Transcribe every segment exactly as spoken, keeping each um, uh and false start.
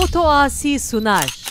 Otoasi Sunar.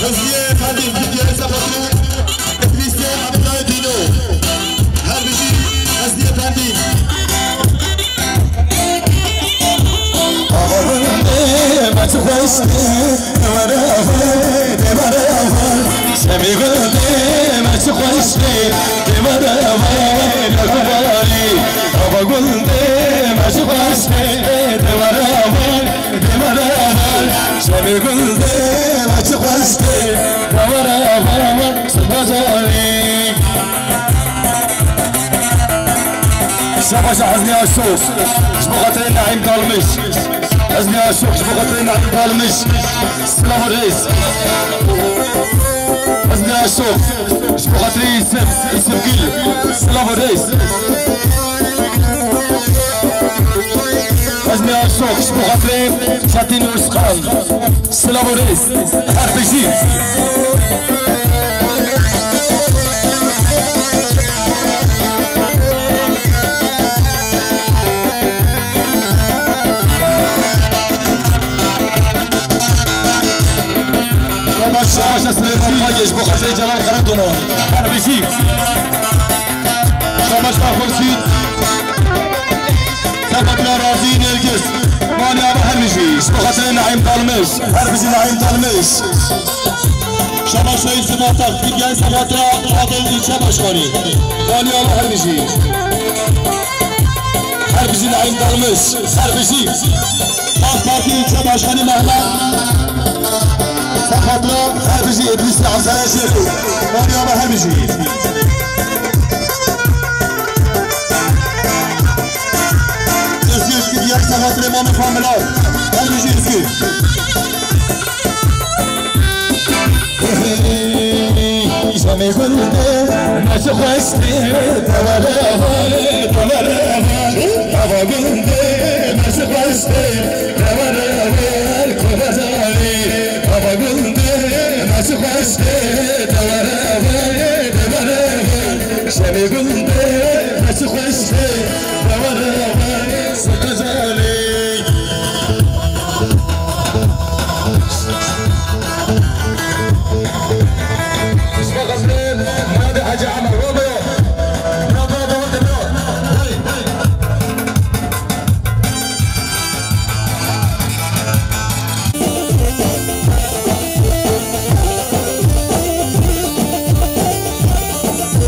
Hizbiyê Fendî, Hizbiyê Sefatî, Hizbiyê Abdullah Dîno. Her bijî Hizbiyê Fendî. Axa gundê me çi xweş tê, were axa, dê were axa. Şemê gundê me çi xweş tê, dê were axa, were kubarî. Axa gundê me çi xweş tê, dê were axa. Şevê gundê me çi xweş tê, dewara xwe sibazanî. Şabaşa Hizmê Aşoq, ji bo xatirê Naîm Dalmiş. Hizmê Aşoq, ji bo xatirê Naîm Dalmiş. Silav û rêz. Hizmê Aşoq, ji bo xatirê Yusuf, Yusuf Gül. Silav û rêz. Hizmê Aşoq, ji bo xatirê Çetin Özkan. Silav û rêz. Her bijî. Şabaşa Silêman Pagê, ji bo xatirê Celal Karadona. Her bijî. Şabaşa Xurşîd. Sefatla Razî Nêrgiz. Manya ve her bijî. Ji bo xatirê Naîm Dalmiş. Her bijî Naîm Dalmiş. Şabaşa Yusuf Atak. Tirkiye Sefatla Adil ilçe başkanı. Manya ve her bijî. Her bijî Naîm Dalmiş. Her bijî. AK Parti ilçe başkanı Mehmet Sakatlı, her bijî Îdrîsê Evzaya Şêxo. Manya ve her bijî. Özgür Özgür, diğer Sakatlı Mami Famila. Her bijî Özgür. Şemê gundê me çi xweş tê, tevere xwe, tevere xwe. Ava gundê me çi xweş tê, tevere xwe, kovecanî. Ava gundê me çi xweş tê, tevere xwe, tevere xwe. Şemê gundê me çi xweş tê, tevere xwe, sikacanî.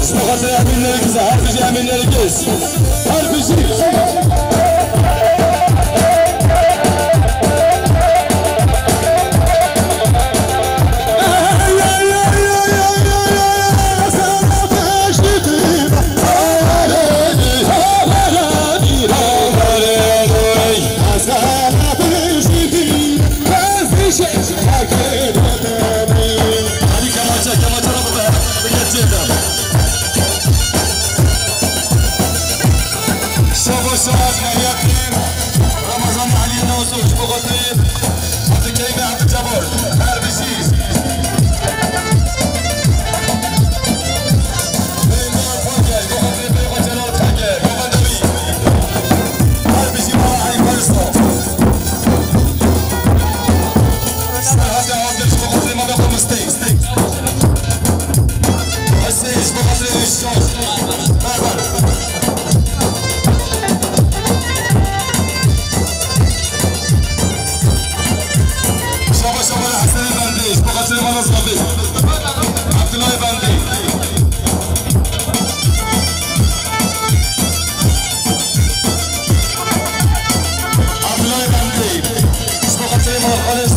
Ji bo xatirê Emîn Nêrgiz, her bijî Emîn Nêrgiz. Her bijî. Hadi kemaçe, kemaçe, Rabbe, bir geçelim. Şabaşa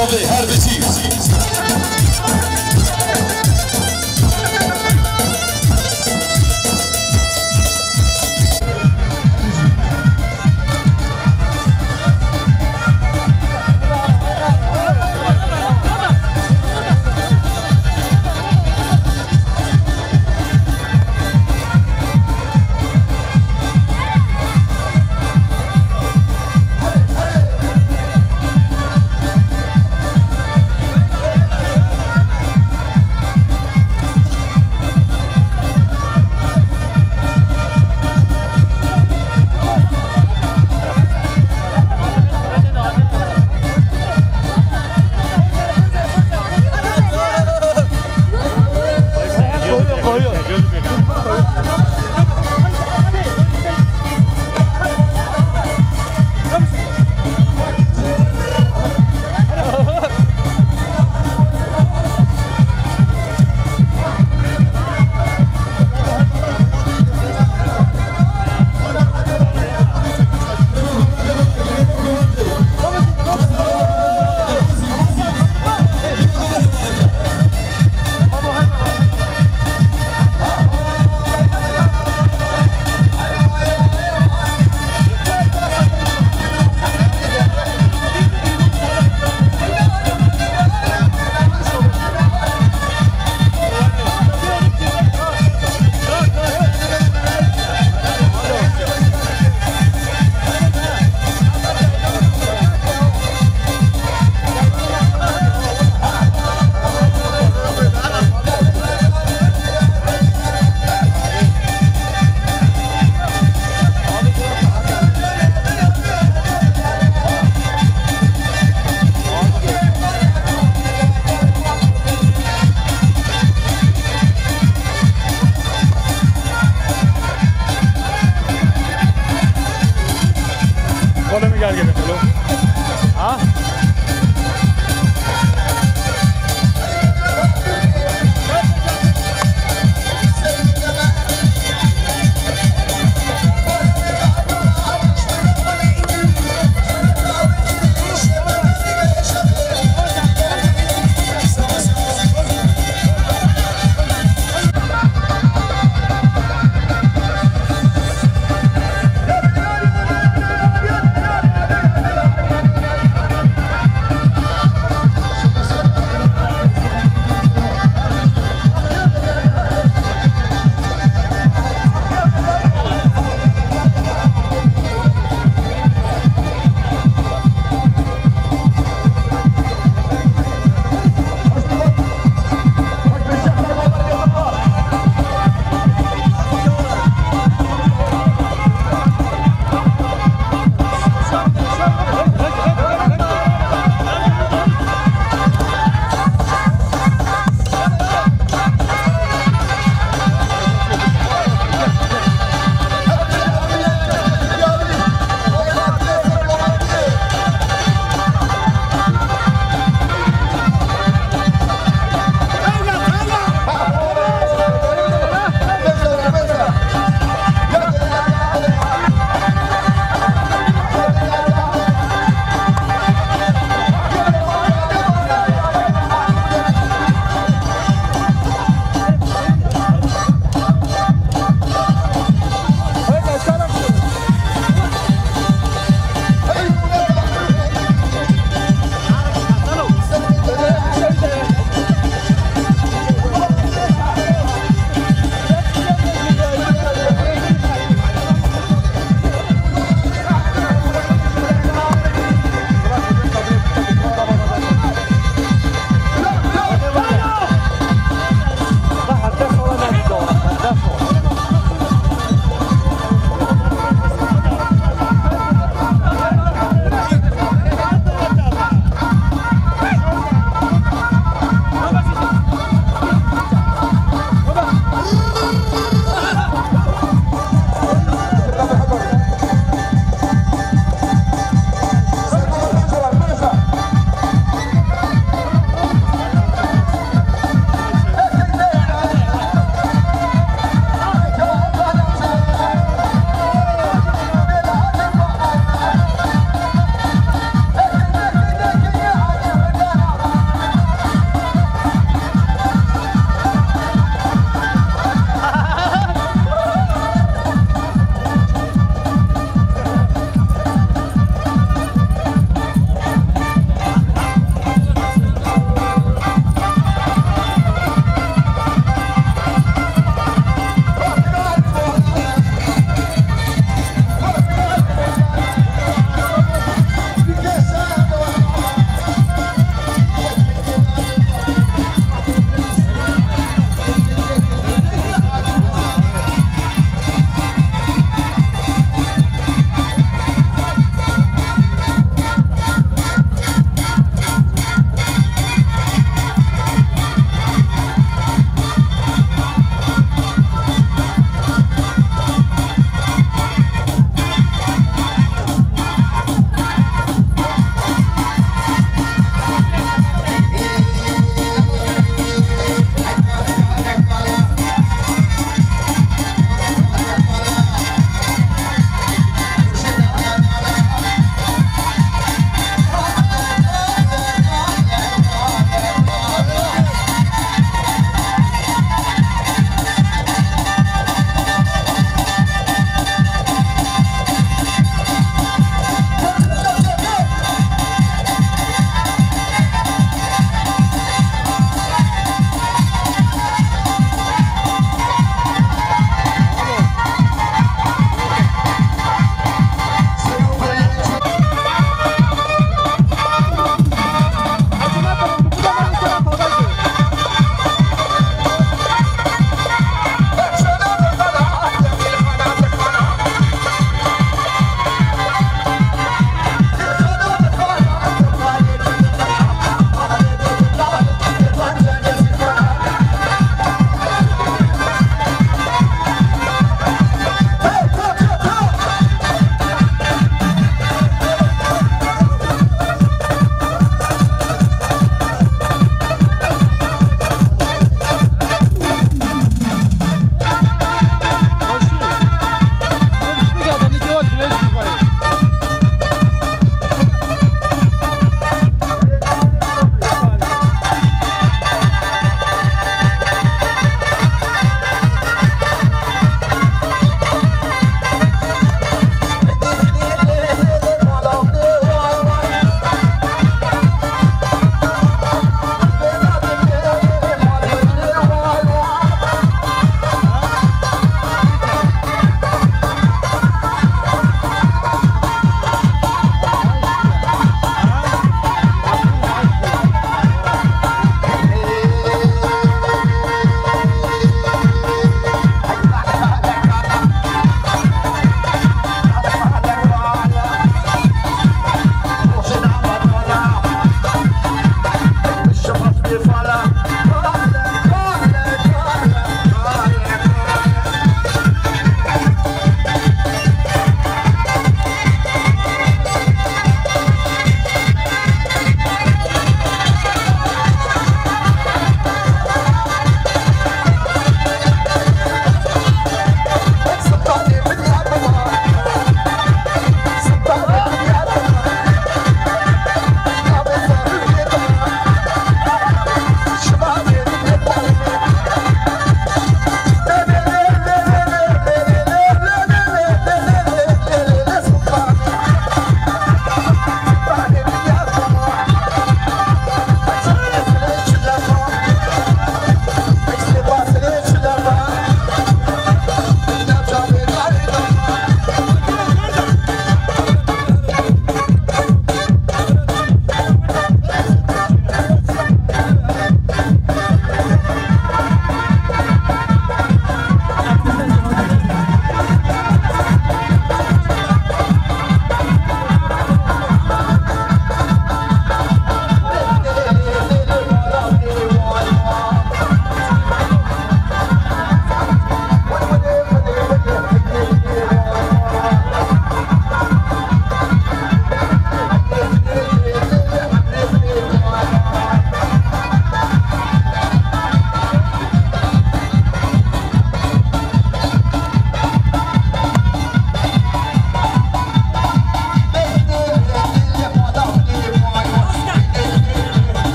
Her biçî. Follow me, guys, follow. Ha?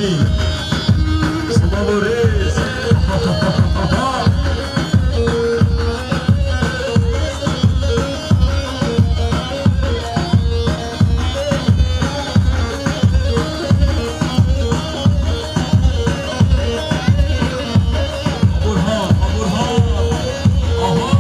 Silav û rêz. Burhan, Burhan. Aha.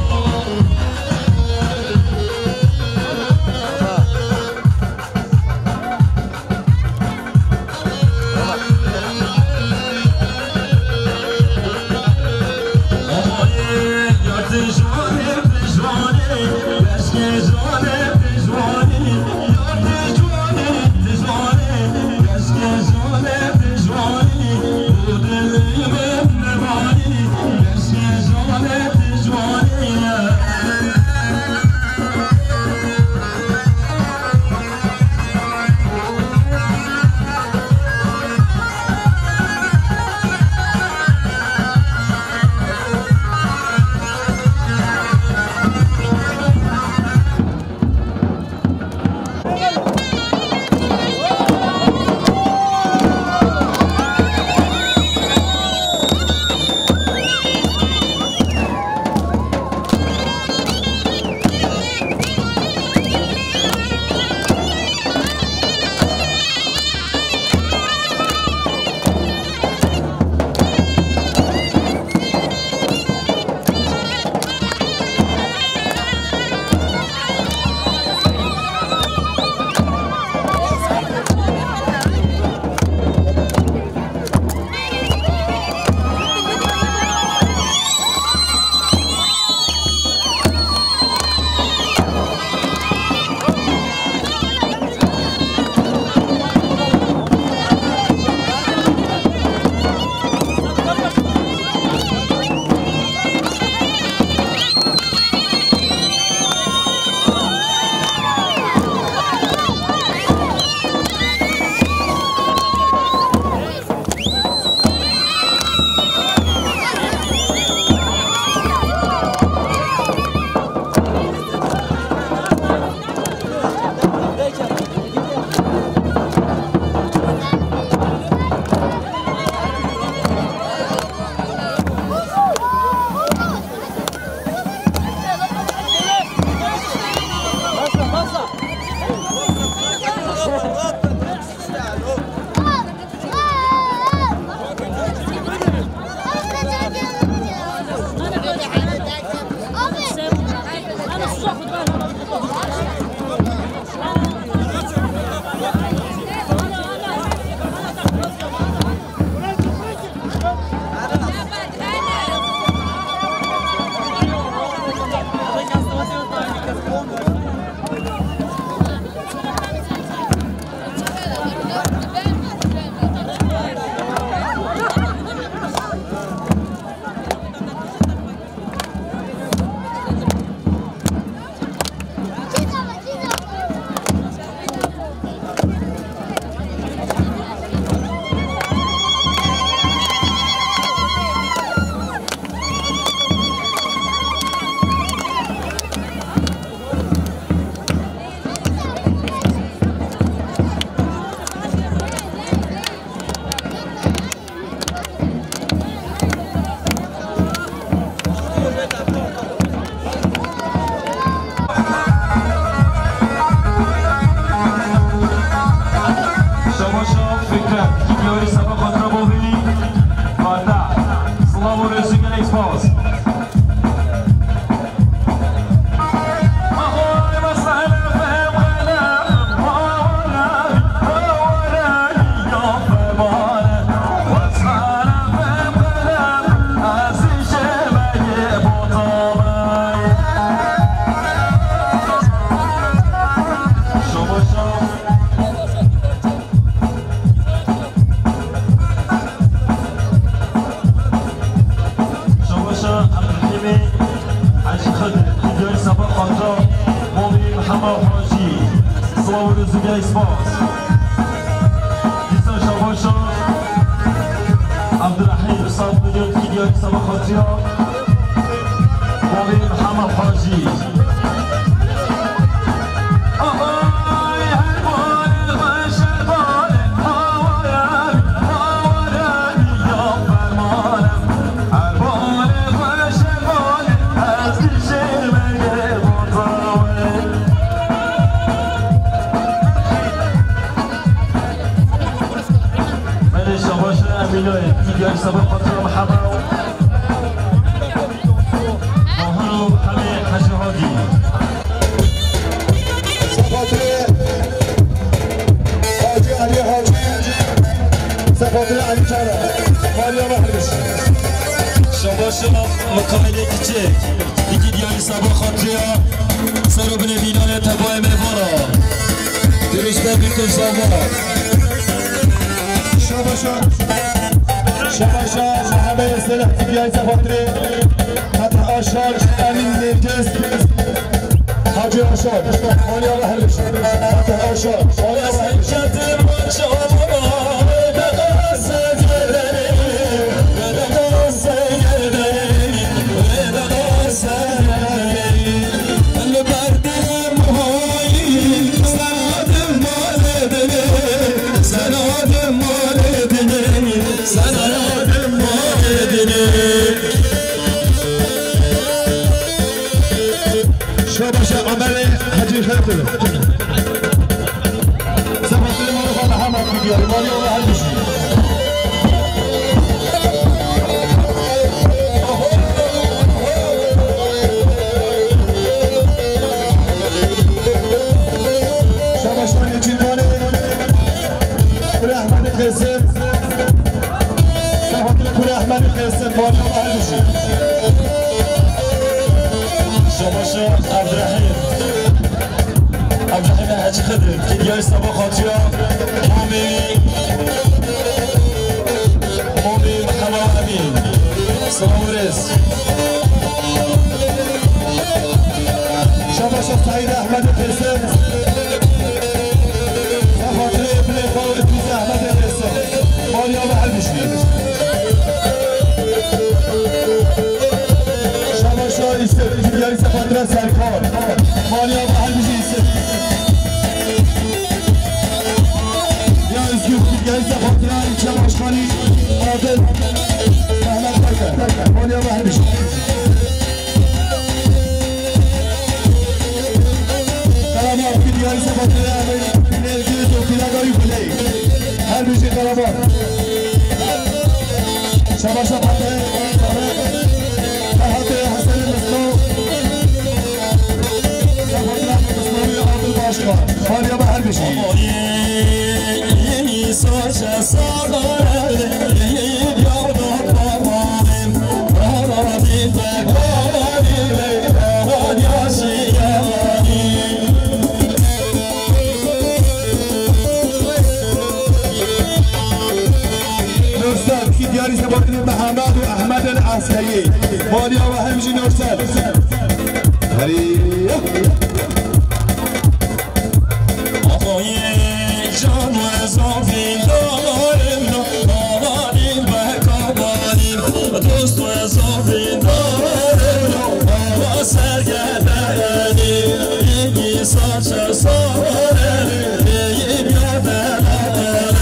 Şabaşa Fikret, kîmyayî seba xatir a bavê wî, Fateh. Silav û rêz û gelek spas. Şabaşa Ebdulrehîmê Hecî Xidir, kîmyayî seba xatir a Mevlî Mihemed Hacî. Silav û rêz û gelek spas. Dîsa şabaşa Ebdulrehîm Safdî, kîmyayî seba xatir a Mevlî Mihemed Hacî. Ay, her bal, her şer bal, havaya, havaya. Şabaşa Emînoyê, Diyar Seba Xatir Meheba. Mahir û Hemê Hecî Hadî. Sefatirê Hacî Elî Hacî, Sefatirê Elî Çara, Meryem Ehliş. Şabaşa Mikaîlê Kiçik, Dîkî Diyarî Seba Xatirê ya, ser û binê bînanê tebayê mêvana. Dirust be bî tu zava. Şabaşa, Şabaşa Mehemedê Seleh Dîkî Diyarî Sefatirê, Fetih Aşar, Emîn Nêrgiz. Hacî Aşar, Maliya Behrmiş. Fatih Aşar, Maliya Behrmiş. Şabaşa Amerê Hecî Xetir. Sefatirê Malifa Mehemedî Diyarî, Maliya we her bijî. Şabaşa Nêçîrvanê, Kurê Ehmedê Qêsim. Sefatirê Kurê Ehmedê Qêsim, Maliya we her bijî. Şabaşa Ebdurehîm. Ebdurehîm Hecî Xidir, Diyarî Seba Xatirê ya, mamê wî, mamê Hema Emîn. Selam û rêz. Şabaşa Seîd Ehmedê Qêsim. Sefatirê Bilê Xalid Pîs Ehmedê Qêsim. Maliya we her bijî. Şabaşa Îsif, Diyarî Sefatira Serkan. Maliya we her bijî Îsif. Ya Özgür, Diyarî Sefatira ilçe başkanı Adil Mehmet Peker. Maliya we her bijî. Karabağ, Diyarî Sefatirê Emîn Nêrgiz û Pîragayî Guley. Her bijî Karabağ. Şabaşa Fatih, Ferhatê Hesenê Mislo. Sefatirê Misloyê Adil Başkan. Maliya we her bijî. Nursel, Diyarî Sebatinê Mihemed û Ehmed El Eseyî. Maliya we her bijî Nursel. Herî. Axayê can we zafî darim, darim beka darim, dost we zafî darim, baba sergedeni, îsa çe sare, êyî bya delare,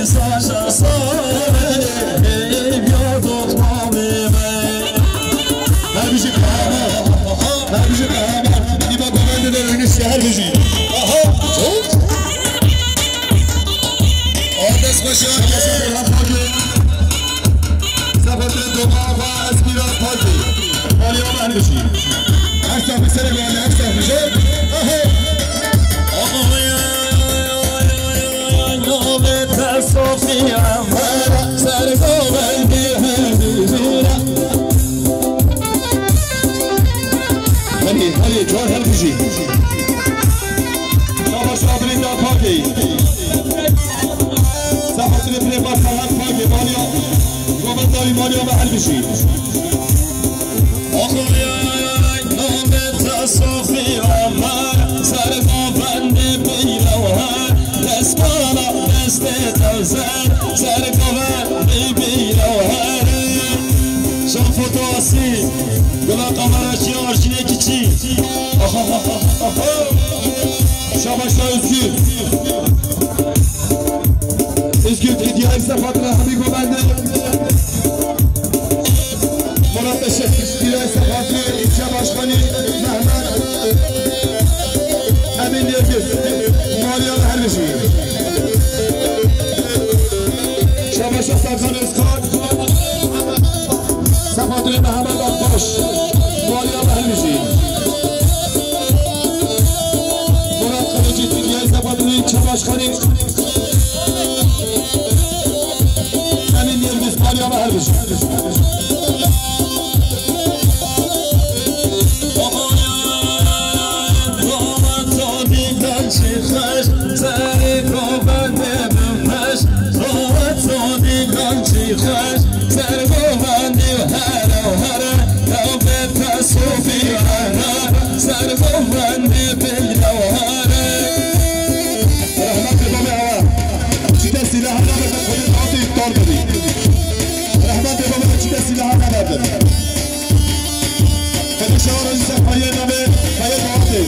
îsa çe sare, êyî bya doxmanê me. Her bijî kahraman. Her bijî kahraman. Dîba govendê de rûniştiye her bijî. Aha. Hop. Adres xweşe. Sefatirê doma xwe Esmîra Pakê. Maliya we her bijî. Her sax bi serê we, her sax bi jê. Aha. Navê te Sofî Emre, ser govendê her bijî. Herî, herî, car her bijî. Şabaş Abdullah Pakê. Sefatirê Bilê Ferhat Pakê, Maliya. Govendayî Maliya we her bijî. Axayay, navê te Sofî Emre, ser govendê bîra her. Destmala destê te zer, ser govendê bîra her. Şan foto asî, gula kamera çi arşinê kiçî. Şabaşa Özgür. Özgür Diyar Sefatirê hemî govendê. Murat Eşek, Diyar Sefatirê, ilçe başkanı Mehmet Emin Nêrgiz. Maliya we her bijî. Her bijî. Rehmetê bavê hewa. Çi destî leha nabin, xwedê dawetê îptal bibî. Rehmetê bavê çi destî leha nabin. Xwedê şewara jî ser payê nabê, payê dawetê.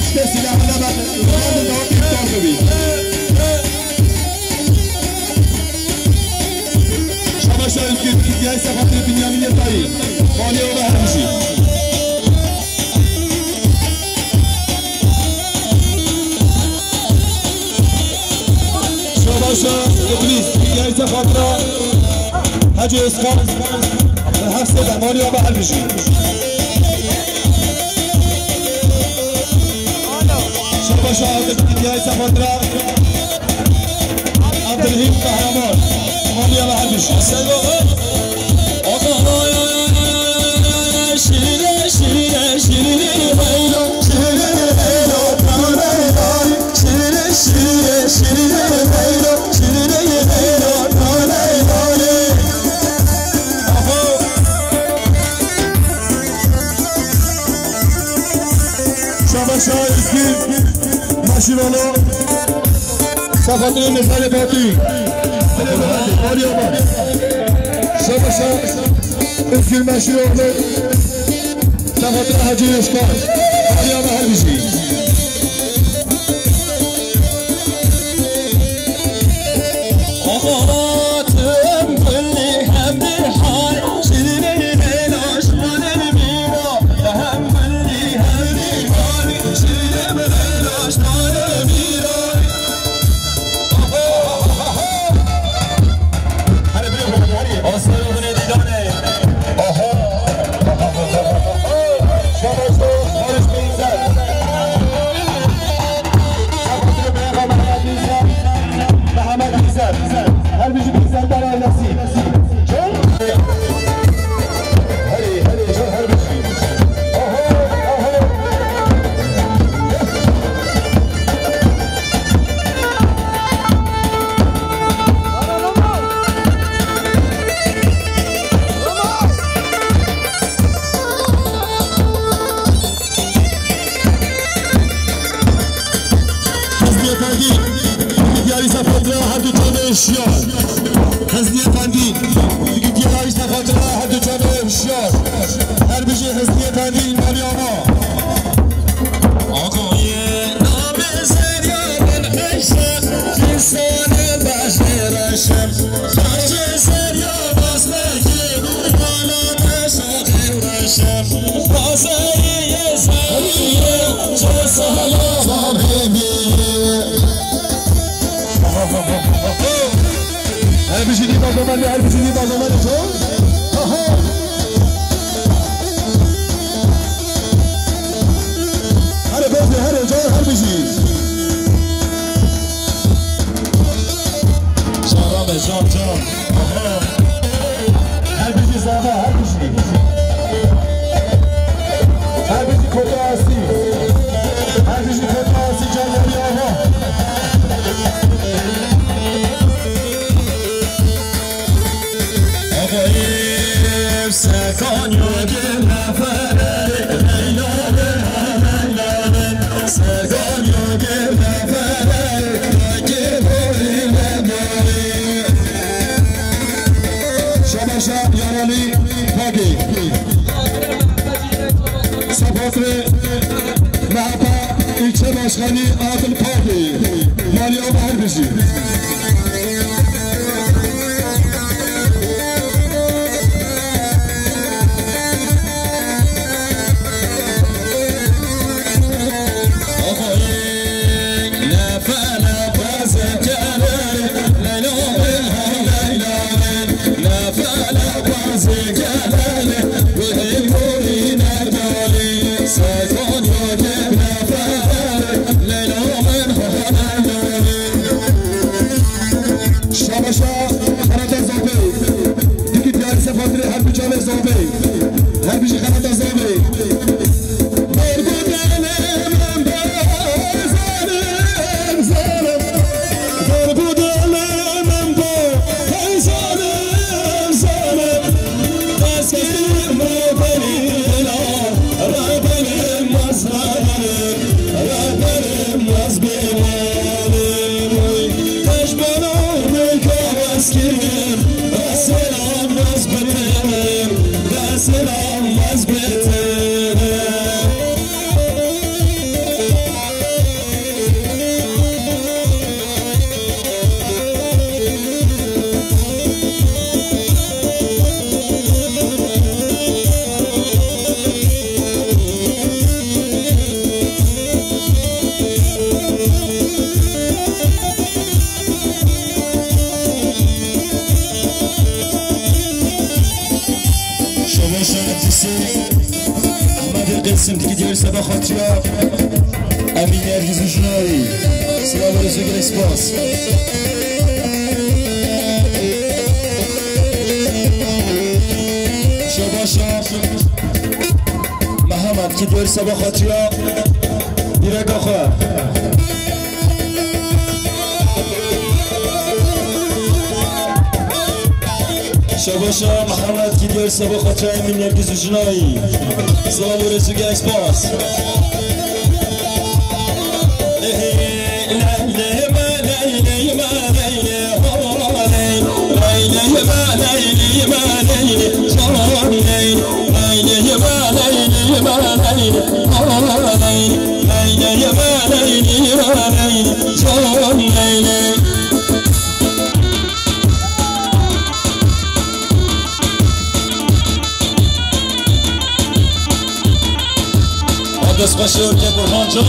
Çi destî leha nabin, dawetê îptal bibî. Şabaş Özgür, Kityaysa Fatih Binyamin Yatayı. Maliye ola her bijî. Şabaşa Îdrîs, Yaysa Fatra, Hacı Özkan, Hafset Amali Aba Halbiji. Şabaşa Yaysa Fatra, Abdülhim Kahraman, Amali Aba Halbiji. Şabaşa Üskün, Maşirolo, Safatlı Mezarı Fatih. Şabaşa Özgür Meşiroğlu, Safatlı Hacı Özkan, Meryem Halbiji. Aslanım ne didane. Aha. Şabaşo Barış Beyzer. Şabaşo Mehmet Beyzer. Mehmet Beyzer. Her bijî Beyzerler ailesi. Çal. Hadi, hadi, çal her bijî. Aha, aha. Hizmiyet Efendi, Diyarî Sefatra her du çavê hişyar. Hizmiyet Efendi, Diyarî Sefatra her du çavê hişyar. Her bijî Hizmiyet Efendi, Mali Ama. Akoyê nabê Zerya bin Eyşe, Kîsanê Beşê Reşe. Beşê Zerya Basmekî, Nurmala Beşa Reşe. Bazariyê Zeriyê, Cesala Babêmî. Her bijî nî bazamanê, her bijî nî bazamanê to. Aha. Here bêjê, here can, her bijî. Can rabe, can, can. Aha. Her bijî zava, her bijî. Her bijî kota asî. Her bijî kota asî, can yari ama. Akoyê Serkan yo gel nefere, Leyla be, Leyla be. Serkan yo gel nefere, gel boyuna boy. Şabaşa Yarali Pagê. Sefatrê M H P ilçe başkanı Adil Pagê. Mali ama her bijî. Şabaşa Xerata Zopê, Şebaşa Efisi Ehmedê Qêsim dikî diyarî seba xatirîya Emîn Nergîz û jinayî. Silav û rêz û gelek spas. Şebaşa Mihemed ki diyarî seba xatirîya bîreka xwe. Şebaşa Mihemed ki diyarî seba xatirîya Emîn Nergîz û jinayî. Silav û rêz û gelek spas. Dest xweş e, ke Burhan Can.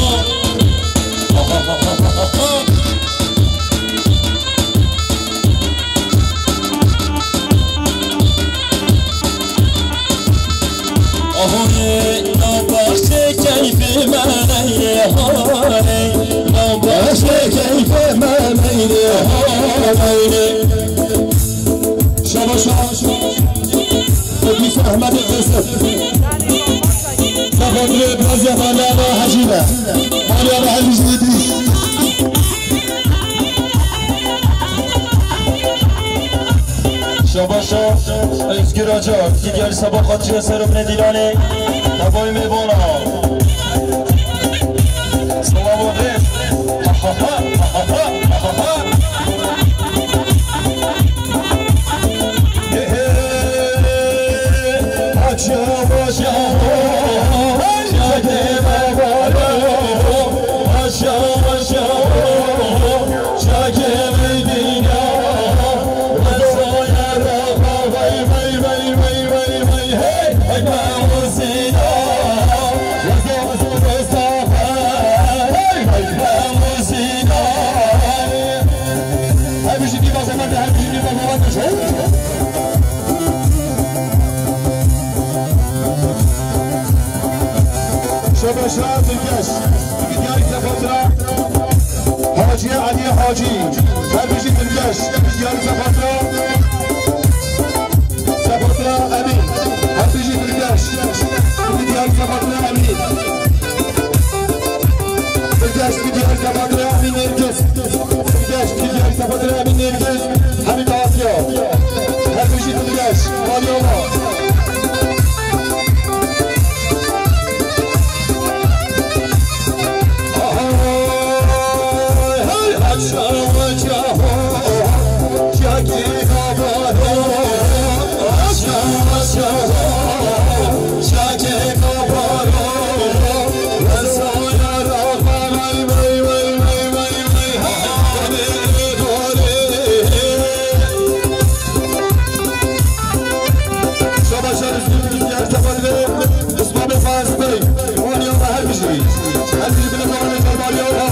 Ahorê na baxçê keyfê me neyê, ahorê na baxçê keyfê me neyê, ahorê. Şabaş, şabaş. Edîs Ehmedê Qêsim. Sefatirê Braziya Maryama Hecî be. Maryama Hecî Edîs. Şabaşa Özgür Acar, ki diyarî seba xatirîya Serokê Dîlanê, tevayê mêvana. Silav û rêz. Şebeşa Dilgeş, diyarî sefatra. Haciye Aliye Haci, her bijî Dilgeş, diyarî sefatra. Sefatra Emîn, her bijî Dilgeş, diyarî sefatra Emîn. Dilgeş, diyarî sefatra Emîn Nergis. Dilgeş, Dilgeş, Sefatirê Emîn Nêrgiz, Hemîd Asya. Her bijî Dilgeş, Maryama. Şabaşlar üstü rüzgar temelli Osman Bey Faiz Bey. Maryama her bijî. Her bijî bile zamanı Maryama.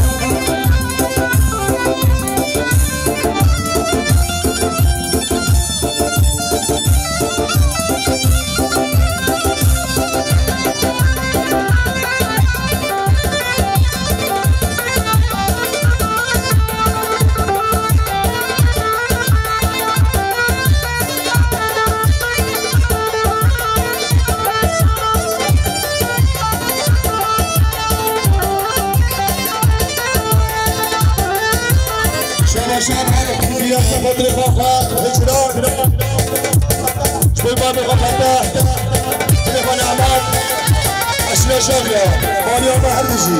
Telefon xwe, hicran. Ji bo babê xwe Fetah. Telefon Ahmet. Eşîra Şaviya. Maliya me her bijî.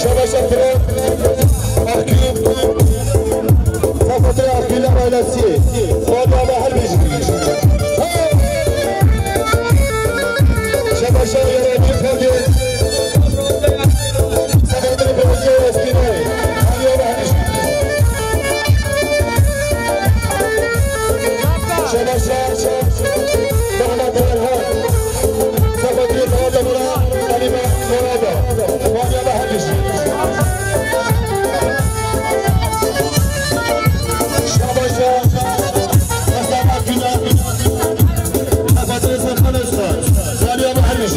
Şabaşa Fırat, Akgün, Safa Fırat, Akgünler ailesi. Fatih abi her bir. Şabaşa Yarancı Fırat, Safa Fırat, Fatih abi her bir. Şabaşa, Şabaşa. Mehmet Erhan, Safa Fırat, Fatih abi, Halime Murada. Fatih abi her bir. Şabaşa, Hasan Akgüner, Hasan Hasan Özkan, Salih abi her bir.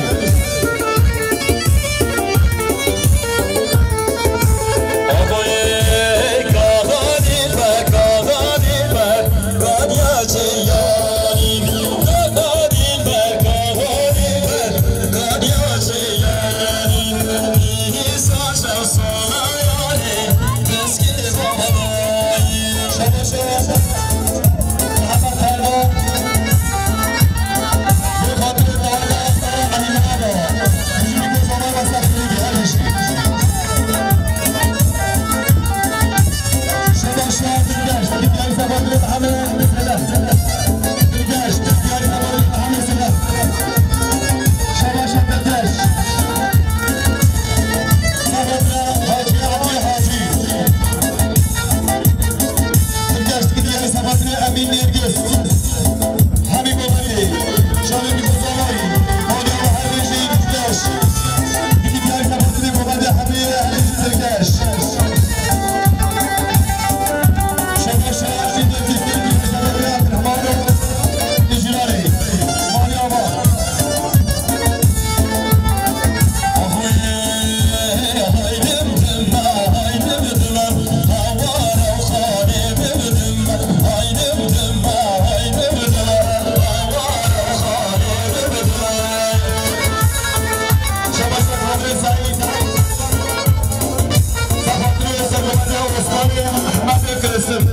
Sergovatê Osmanê Ehmedê Kiresim.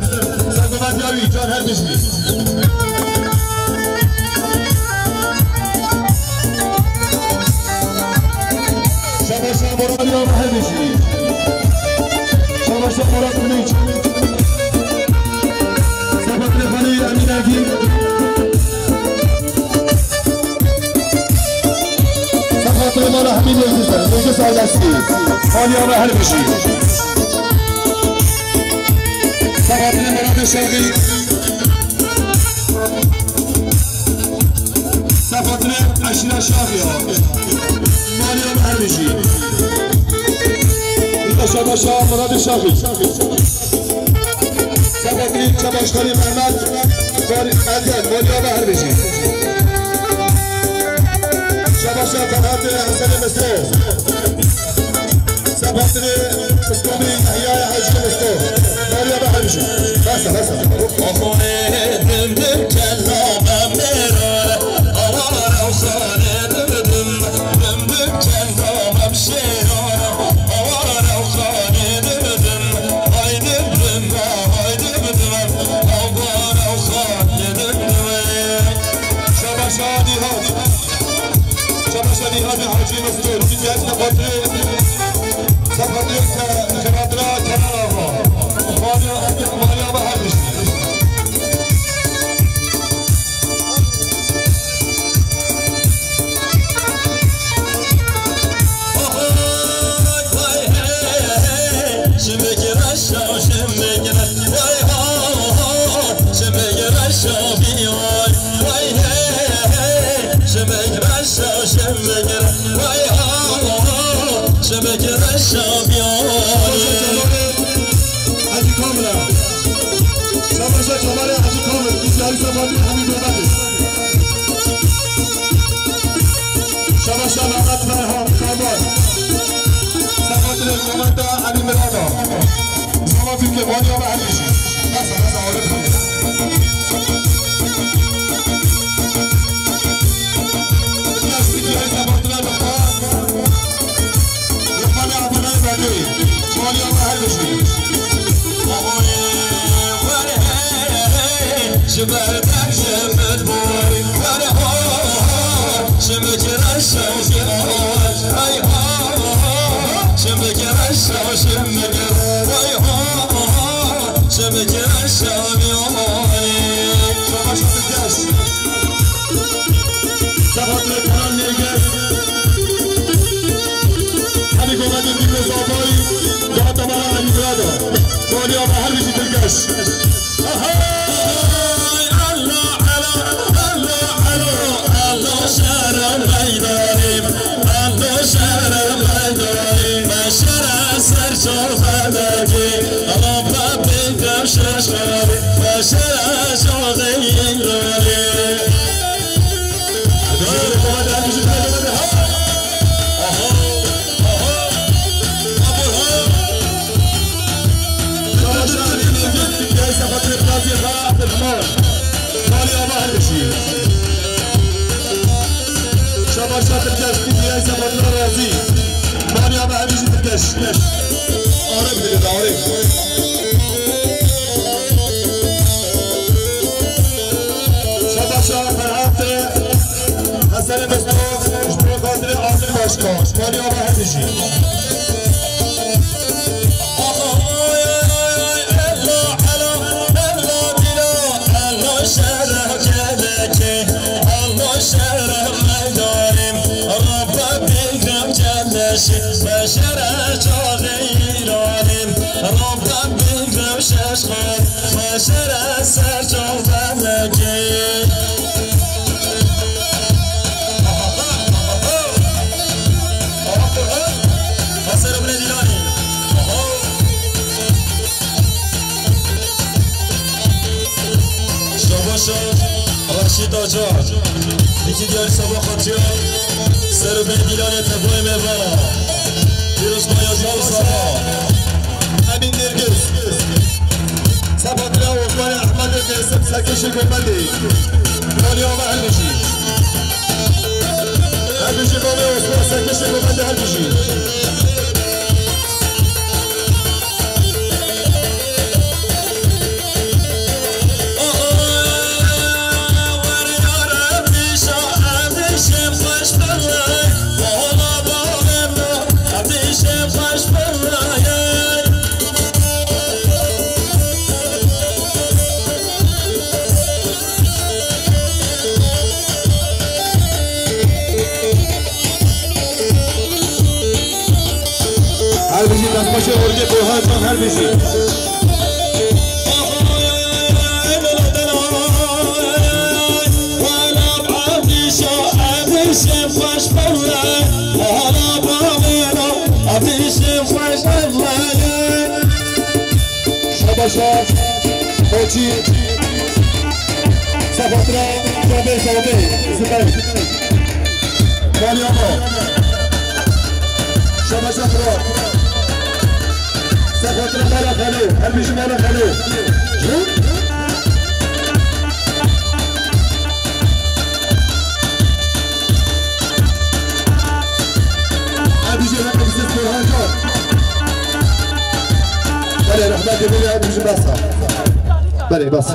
Sergovatê wî can her bijî. Şabaşa Murat ya her bijî. Şabaşa Murat Kılıç. Safa Telefonê Xanî Emîn Yildiz. Safa Telefonê Mala Hemî Yildiz. Yildiz ailesi. Maliya me her bijî. Safa Telefonê Murat Şevqî. Safa Telefonê Eşîra Şaxî. Maliya me her bijî. Şabaşa Murat Şaxî. Sefa Kiliç, Çabaş Xalî Mehmet, Xalî Ezel, Moliya ve her bijî. Çabaşa Ferhat Hesenê Mesro. Sefa Kiliç, Mustafa Yahya Hacı Mesro, Moliya ve her bijî. Basa, basa. Oxone dim dim kella bemera, awara uxane dim dim, dim dim kella bemşera. Şabaşa Nîhat. Şabaşa Nîhat Hacî Mesrûr. Diğer sefatı, sefatı Kıradra Kenan Ağa. Maliya, Maliya ve her bir şey. Hacı Kamil. Şabaşa Camal Hemî Mehmetî. Şabaşa Mehmet Ferhan Kamal. Sefatine Mehmet Ali Mirada. Zama Türkiye, Maliya ve her bir şey. Nasıl, nasıl, öyle bir şey. Plastik yarı sabahtılar da. Lokmanê Abdullah Berdê. Maliya ve her bir şey. Ji ber dergê min bû, were ho, ho, ji min gireşa, hey ho, ho, ji min gireşa, ji min gir-, hey ho, ho, ji min gireşa, Savaş Ateş. Sefatli Kenan Nêgir. Hemî Gometê Dîmrozavayî, Dağ Damara Hemî Mirada. Maliya ve her bijî dilgeş. Şabaşa Tirkeş, Tirkeş, Tirkeş, Tirkeş. Arif dedi, Arif. Şabaşa Ferhat, Hasan Mustafa, Mustafa Fazil, Asım Başkan. Maliya ve her şey. Şabaşa Reşîd Acar. Yekî diyarî Seba Xatiya. Ser û bê dîlanê tevoyê me vana. Pîroz Bayazî û Seba. Emîn Nêrgiz. Sefatira Osmanê Ehmedê Qêsim Sekişê Gomedê. Maliya ve her bijî. Her bijî bavê Osman Sekişê Gomedê her bijî. Her bijî destpaşê Orgê Burhan Can her bijî. Şabaşa Koçî. Sefatira Cabê Zabê. Süper. Maliya Bo. Şabaşa Kro. Sefatira Mala Xelo. Her bijî Mala Xelo. Her bijî Rexem Siz Burhan Can. Belê, rehmetê min, her bijî bes e. Belê, bes.